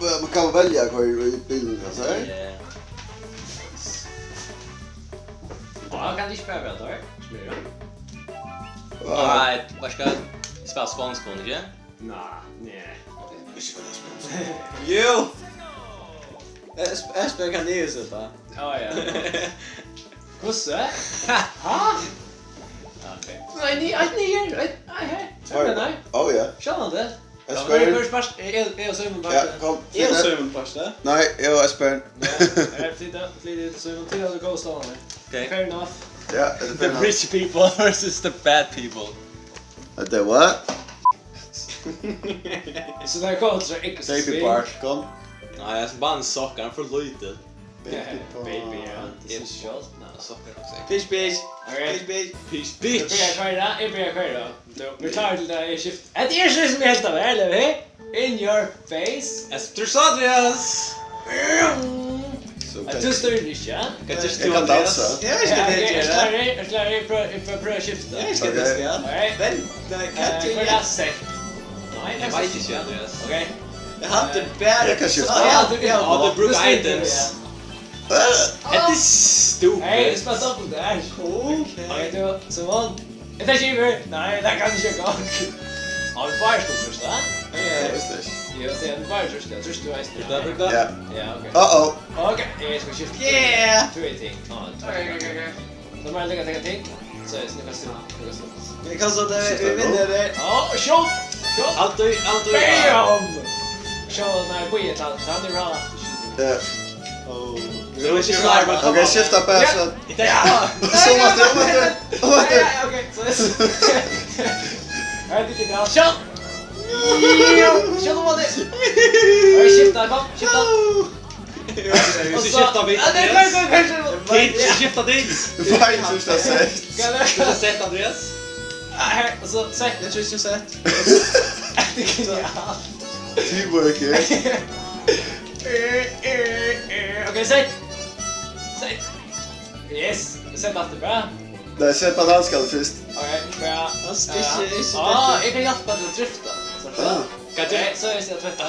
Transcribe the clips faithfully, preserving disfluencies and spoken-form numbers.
Man kann velja hvar í bilinum, kann man siga. Ja. Á, kann tað ikki bara vera teir? Smyrra? Á. Nei, veit ikki hvat. Eg spæli sponsk, kann eg ikki? Nei, nei. Jú! Esp-, Espen kann eg seta. Á, ja. Hvussu? Ha? Ok. Nei, nei, nei, nei, nei, nei, nei. Ó, ja. Sjálvandi. Espen. Ja, men fyrst, fyrst, eg, eg og Símun. Ja, kom. Eg og Símun, fyrst, ja. Nei, eg og Espen. Ja, her, flyt deg, flyt deg til Símun, til at du går og står her. Ok. Fair enough. Ja, er det fair enough? The rich people versus the bad people. At the what? So tað er gott, so ikki so Baby spil. Bart, kom. Nei, eg er bara ein sokkar, hann er for lítil. Baby Bart. Baby, ja. Tað er skjótt, nei, sokkar er også. Fish, fish. Ok. Fish, fish. Fish, fish. Eg byrji at koyra, eg byrji at koyra. Tú, vit klára til tað, eg skifti. Hetta er ikki sum eg helt av, ella, hey? In your face. Espen Andreas. So, ja, tú stýrir ikki, ja? Hvat gert tú, Andreas? Eg kann dansa. Ja, eg skal dansa. Ja, ok, eg skal, eg skal, eg prøvi, eg prøvi, prøvi at skifta. Ja, eg skal dansa, ja. Ok. Alright. Vent, nei, hvat ger eg? Eh, hvat er sett? Nei, eg veit ikki, Andreas. Ok. Eg haldi bara. Eg kann skifta. Ja, tú kann. Ja, tú brúkar items. Ja. Hetta er stupid. Hey, eg spæli dobbelt her. Ok. Ok, tú, so vann. Eg taki yvir. Nei, tað kann ikki ganga. Á, vit báðir skulu trýsta. Ja, ja, ja. Eg veitst ikki. Jú, tað er vit báðir trýsta. Trýstir tú eisini? Brúk tað, brúk tað. Ja. Ja, ok. Uh-oh. Ok, eg skal skifta. Yeah! Tú er ting. Á, ok, ok, ok. So má eg leggja taka ting. So, so, nú kanst tú, nú kanst tú. Eg kann so, tað er, vit vinna tað. Á, skjót! Skjót! Alt í, alt í. Bam! Skjót, nei, bíða, ta, ta, hann er bra aftur, skjót. Ja. Oh. Nú er ikki klar, men ok, skifta bara, ja, so. Ja. So, umaftur, umaftur, umaftur. Ja, ja, ok, so er. Nei, tað er ikki galt. Skjót! Ja, skjót, umaftur. Ok, skifta, kom, skifta. Eg veit ikki, skifta vit, ja, nei, Andreas? Kom, kom, kom, kom, kom. Kids, skifta tit. Veit ikki, hvat eg sigi. Hvat er tað? Skifta sett, Andreas. Ah, her, og so sett. Eg trýsti sett. Tað er genialt. Teamwork, ja. Eh, eh, eh. Ok, sett. Sett. Yes. Sett aftur, bra. Nei, sett bananskal fyrst. Ok, bra. Ikki, ikki, ah, eg kann hjálpa til at drifta. So, ah, hvat ger eg? So, eg skal drifta.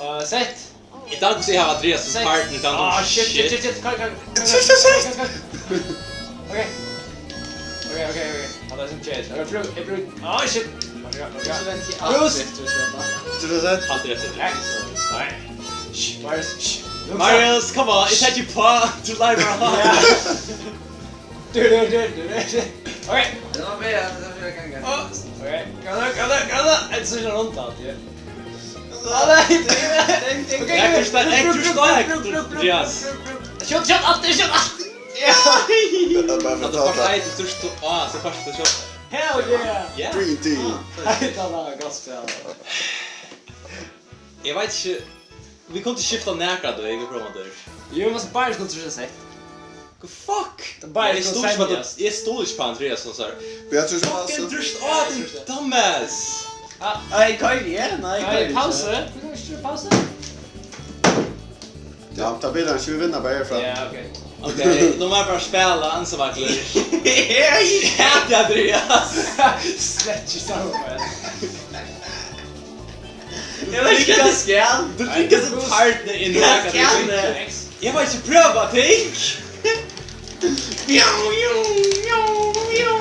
Ah, sett. Eg dámdi ikki at hava Andreas sum partner, dámdi. Ah, shit, shit, shit, shit. Kom, kom, kom, kom, kom, kom, kom. Ok. Ok, ok, ok. Hann er sum kjæt. Eg brúk, eg brúk. Ah, shit. Ok, ok. Bruce. Alt er eftir. Nei. Shh, Marius, shh. Marius, come on, eg taki upp á. Tú leiðir bara. Ja. Du, du, du, du, du. Ok. Tað var meira, tað var meira ganga. Á, ok. Ganga, ganga, ganga. Eg trúði ikki hann rundar alt, ja. Á, nei, tað er, ok, ok. Eg trúði ikki, eg trúði ikki, Andreas. Skjót, skjót, alt, skjót, alt. Ja. Bara for at ta tað. At tú fært eitt, trýstir tú á, so fært tú skjótt. Hell yeah. Yeah. Green team. Nei, tað var gott spæl. Eg veit ikki, vit kundu ikki skifta nakað, tú, eg prøvaði. Jú, men so bara skuldi tú sett. Fuck! Bara eg stóð ikki á, eg stóð ikki á Andreas, so sorry. Beatrice. Fucking Hansen. Trýst á, din dumbass! Ah. Nei, koyr, ja, nei, nei, koyr, pausa. Ja. Tú kan ikki pausa. Ja, tað ber ikki, vit vinna bara herfrá. Ja, ok. Ok, nú má eg bara spæla ansvarlig. Hey! Skjót, Andreas! Slett ikki saman. Eg veit ikki, hvat eg skal. Tú trykkar so hard inn í nakað. Hvat skal eg? Eg má ikki prøva ting. Mjau, mjau, mjau, mjau.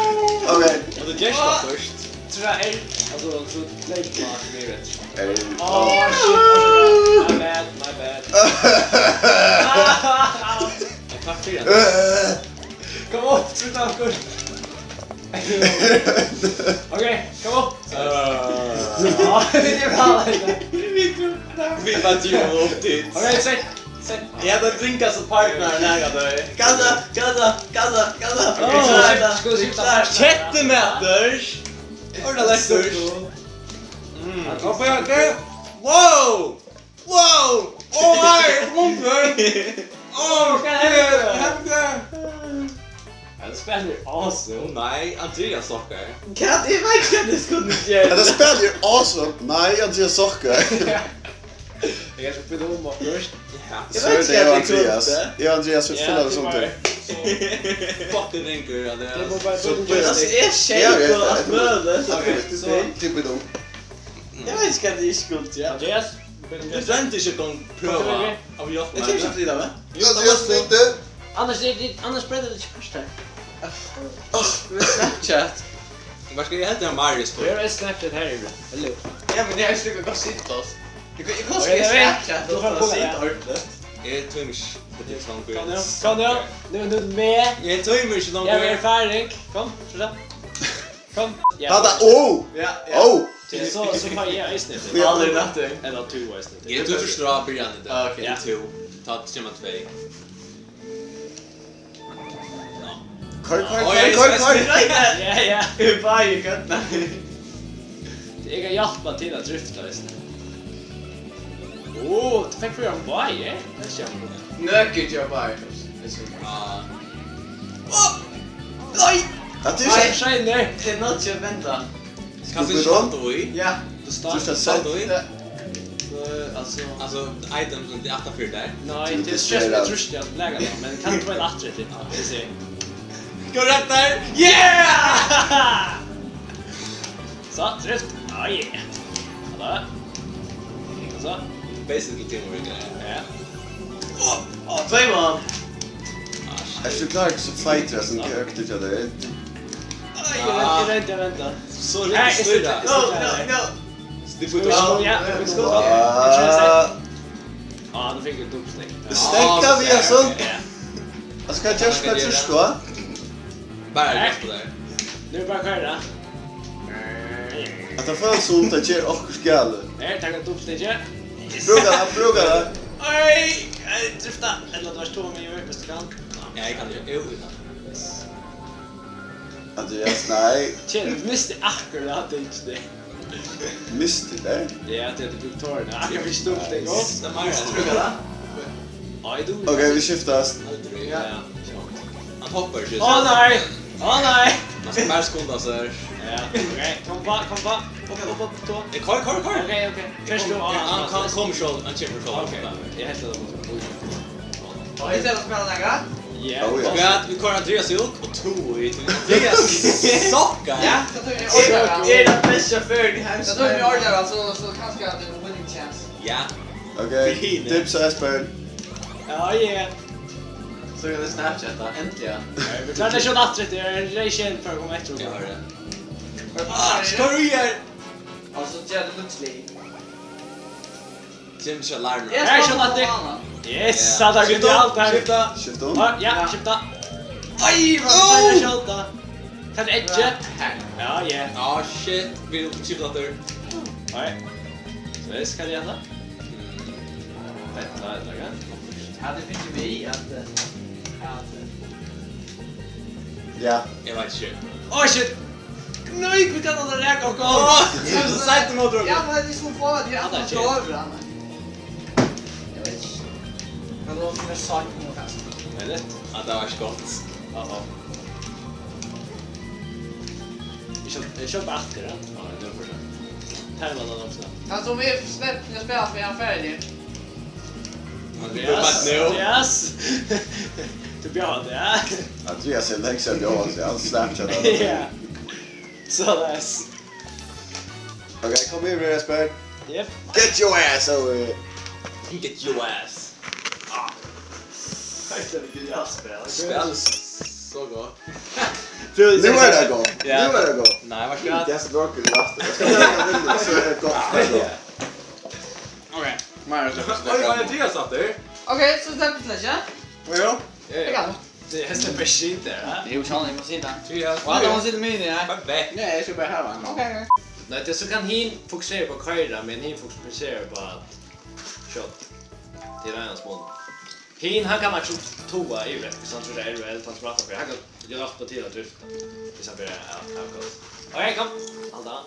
Ok. Og tú gert tað fyrst. Trýst R, altso, so leyp man við rett. R. Á, shit, my bad, my bad. Eg takk fyri tað. Kom upp, trýst aftur. Ok, kom upp. Ah. Ja, tað er bra, tað. Vit vóru jú upp tit. Ok, sett, sett. Ja, tað ringasta partneren, eg havi. Gasa, gasa, gasa, gasa. Ok, so skifta, skifta. Kettumatur. Orðaliga lekkurt. Mm. Wow! Wow! Ó, nei, hundur! Ó, hvat hendi? Hetta spælið er awesome. Nei, Andreas sokkar. Hvat? Eg veit ikki, hvat eg skuldi gjørt. Hetta spælið er awesome. Nei, Andreas sokkar. Eg eri so blivin um okkurt. Ja. Eg veit ikki, hvat eg skuldi. Eg og Andreas, vit finna tað sovorðið. Fucking ringur, Andreas. Altso, eg skeyt og alt møguligt. Ok, so. Eg veit ikki, hvat eg skuldi gjørt. Andreas? Tú stendur ikki og prøva at hjálpa mær. Eg tími ikki at flyta meg. Jú, tað mást tú. Annars er tað, annars breytir tað ikki fyrst her. Snapchat. Hvat skal eg heldur ha Marius på? Her er Snapchat her yvir. Hallo. Ja, men eg har ikki gott sett oss. Eg kann, eg kann skriva Snapchat og sita ordentligt. Eg tími ikki. Kom nú, kom nú. Nú, nú er meg. Eg tími ikki longur. Eg havi erfaring. Kom, so. Kom. Ja. Hatta, ó! Ja, ja. Ó! So, so fái eg eisini. Ja. Aldri nothing. Ella tú eisini. Eg, tú forstår byrjan í dag. Ah, ok. Ja. Tú. Tá kemur tvey. Koyr, koyr, koyr, koyr, koyr. Ja, ja. Eg bara í kødda. Eg kann hjálpa til at drifta, veitst tú. Ó, tú fekk fyri hann báðir, ja? Tað er sjón. Nøkur gera báðir, tað er sjón. Ah. Ó! Nei! At tú Nei, skjønner. Eg náddi ikki at venda. Kanst tú ikki halda í? Ja. Tú start, Tú skal halda í? Ja. Eh, altso, Altso, item sum er aftanfyri tær. Nei, tað er stress, eg trúgvi ikki at laga tað, men kann tú fáa ein aftur til? Ja, eg sigi. Korrekt der! Yeah! So, drift. Oh yeah. Hallo. So. Basically teamwork, ja. Ja. Tvey mann. Ert tú klár til so fighter sum karakter hjá tær? Ai, eg veit, eg veit, eg veit. So Hey, ringt styra. No, no, no. Skuld, ja, skuld, ja. Ah. Ah, nú fekk eg dubbelsteik. Stekka við hasum. Ja. Altso, hvat gert, hvat gert tú? Bara Nei. Rett der. Nú er bara koyra. At tað følist sum tað ger okkurt galið. Her, takk at dubbelsteik. Yes. Brúka tað, brúka tað. Oi, eg drifta. Ella tú ert to meter, viss tú kann. Ja, eg kann. Jú, eg kann. Yes. Andreas, nei. Tjena, misti akkurát, ikki tað. Misti tað? Ja, tað er Victoria. Eg fekk stúrt tað gott. Tað er meira. Brúka tað. Ai, tú. Ok, vit skiftast. Aldri. Ja. Ja. Hann hoppar ikki. Á, nei. Á, nei. Man skal bara skunda sær. Ja, ok. Kom bara, kom bara. Ok, hopp upp, tað. Eg koyr, koyr, koyr. Ok, ok. Fyrst tú, Hann, hann, hann kemur sjálv, hann kemur sjálv. Ok, eg helt at tað var Eg seti at spæla nakað. Ja. Oh, ja. Og vit, vit koyra Andreas út og tú í. Andreas sokkar. Ja, so tók eg orðið. Er tann besti sjåførin í heimsins. So tók eg orðið, so, so kanska at tað er winning chance. Ja. Ok, Fín. Tips og Espen. Ja, ja. So er tað Snapchat, da, endiliga. Ja, vit klára tað skjótt aftur, tað er reisjón fyri at koma eftir. Ja, ja. Ah, skar í her. Altso, tað er lítið. James er alarm. Eg Hey, skal skjótt aftur. Yes, Ja. Skifta, skifta. Skifta. Ja, ja, skifta. Oi, hvat Oh! Skjóta. Tað er ikki. Ja, ja. Ah, shit. Vit skifta aftur. Oi. So, eg skal gjera tað. Vent, tað er tað, ja. Ja, tað finnur vit at, eh, at, eh, Ja. Eg veit ikki. Oh, shit. Nei, hví kann hann reka okkum? Á, tú ert so seint ímóti okkum. Ja, men tað er so farligt, tað er Ja, tað er alltaf chill. Døgurðan. Eg veit ikki. Men nú er tað seint nú, kanska. Er tað? Ja, tað var ikki gott. Uh-oh. Eg skjót, eg skjót aftur, ja. Ja, nú er tað for seint. Her var tað nokk so. Kanska um eg slepp til at spæla, for eg er ferdig. Andreas. Andreas. Yes. Tú bjóðar teg, ja. Andreas er langt síðan bjóðað, so hann Snapchat. Ja. Soleiðis. Ok, kom yvir, Espen. Yep. Get your ass over here. Get your ass. Ah. Hetta er genialt spæl. Spæl s-, so gott. Nú er tað gott. Ja. Nú er tað gott. Nei, hvat skal Yes, dere er last. Eg skal ta den, so er tað gott. Ja. Ok. Meira so Oi, oi, Andreas satt der. Ok, so slepper vi slett, ja? Ja. Ja, ja. Eg kann. Tað er hesten beskidder, ha? Det er jo sånn, jeg må si det. Ja, Og han har også litt mye, nei. Bare vekk. Nei, jeg skal bare ha den. Ok, ok. Nei, tað er so kann hin fokusera på koyra, men hin fokusera på at skjóta. Tað er hans mål. Hin, hann kann actually toga yvir, hvis hann tror det er elva, eller han tror at han kan hjálpa til at drifta. Hvis hann blir, ja, ja, godt. Ok, kom. Hold da.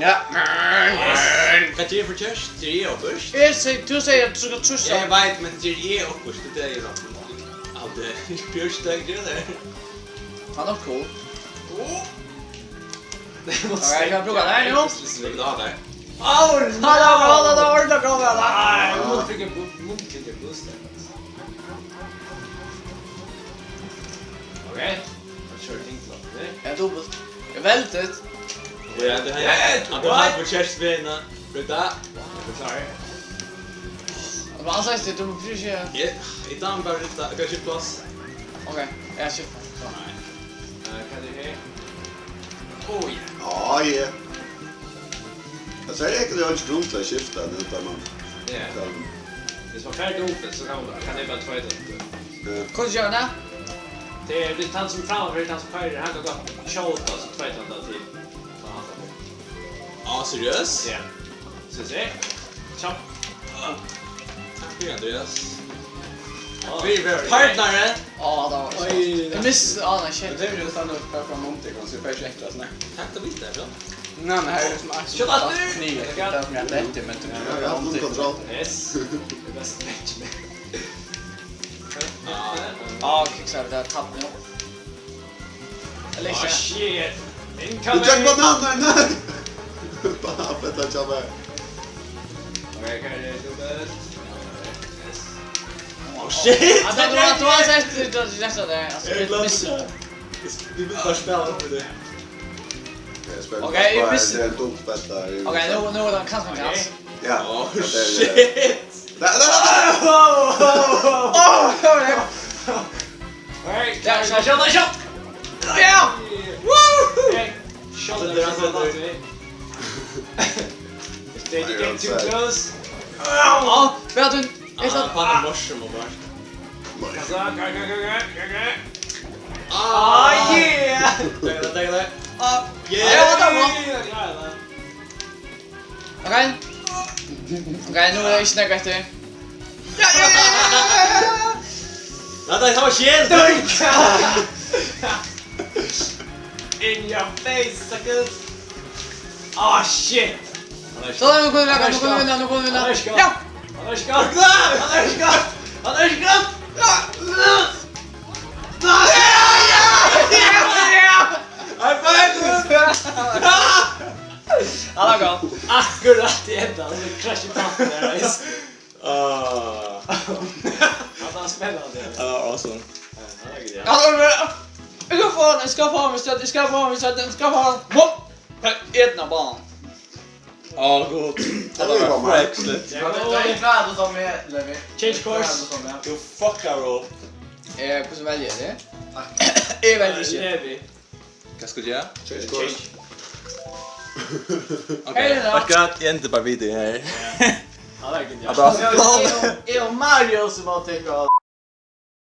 Ja. Hvat er tað fyri kjørt? Tað er eg okkurt. Eg seg, tú sigur at tú skal trýsta. Ja, eg veit, men tað er eg okkurt. Tað er eg okkurt. Ja, tað er Bjørn Støgg, tað er tað. Hann er cool. Ó. Ok, eg kann brúka tað her nú. Brúk tað her. Au, hold da, hold da, hold da, hold da. Nei, eg má trykkja på, eg má trykkja på boost. Ok. Hann kjører ting til oss, ne? Ja, dubbelt. Eg veltet. Ja, det her. Ja, at du har på kjærestevennene. Bruk det. Sorry. Hvat ansikt er, du må prioritera. Eg, eg dámar bara rydda, eg kann skifta plass. Ok, eg skifti. Nei. Eh, hvat er her? Oj. Ja, ja. Altso, her er ikki, tað er ikki grunn til at skifta, tað er bara man. Ja. Hvis man fær dumpet, så kan man, kan det være tvøytandi. Ja. Hvussu ger man tað? Tað er, hvis hann sum frammanfyri, hann sum koyrir, hann kann gott skjóta, so tvøytandi til. Á, seriøst? Ja. Skal vi se. Kjapt. Takk fyri, Andreas. Á. Fyri, fyri, partneri. Á, tað var... Oj. Eg misti, á, nei, shit. Men tað er jo sånn at bare fra Monte, kanskje, bare slett, altså, nei. Takk, tað veit eg, ja. Nei, men her er liksom... Skjót aftur! Kniv, det er som jeg lette, men... Ja, vi har hatt kontroll. Yes. Det er best match med. Á, kickstarter, tað er tapt nú. Ella ikki. Á, shit. Incoming. Tú tók bananar, nei! Bara fett at kjøpa. Ok, hvat er tað, Lukas? Yes. Á, shit! Ja, tað var, tað var sett, tað var sett, tað var sett. Eg gløymdi tað. Vit vilja bara spæla við teg. Ok, eg vissi. Tað er ein dum spæl, tað er... Ok, nú, nú er tað kanska ein chance. Ja. Á, shit! Nei, nei, nei, nei! Åh, åh, åh, åh. Åh, sorry. Hey, ja, ja, ja, ja, ja. Ja! Woo! Hey, shot, det er altså det. If they get too close. Åh, vet du, jeg sa... Ah, faen, det er morsomt, bare. Hva så? Gå, gå, gå, gå, gå, gå. Ah, yeah! Takk, takk, takk. Ah, yeah! Ja, det var bra. Ja, ja, ja. Ok. Ok, nú er tað ikki nógv eftir. Ja, ja, ja, ja, ja, ja. Lat tað hava skil! Dunk! In your face, suckers! Ah, shit! So, nú kunnu vit vinna, nú kunnu vit vinna, nú kunnu vit vinna. Hann er skott. Ja! Hann er skott! Hann er skott! Hann er skott! Ja! Ja! Ja! Ja! High five! Hann er góður. Akkurát í endan, so crasher pappen har, veist. Ah. Hann er spennandi. Hann er awesome. Ja, hann er genial. Ja, hann er... Eg skal fáa hann, eg skal fáa hann, eg skal fáa hann, eg skal fáa hann. Whoop! Eydna banan. Á, gud. Tað var bara excellent. Ja, men tað er klart, sum er, Levi. Change course. You fucker, bro. Eh, hvussu velji eg tað? Eg velji ikki. Levi. Hvat skal eg gera? Change course. Ok, hey, da. Akkurát, eg endi bara videoen her. Ja. Ja, tað er genialt. Ja, tað var... Eg, eg, eg og Mario sum var til å...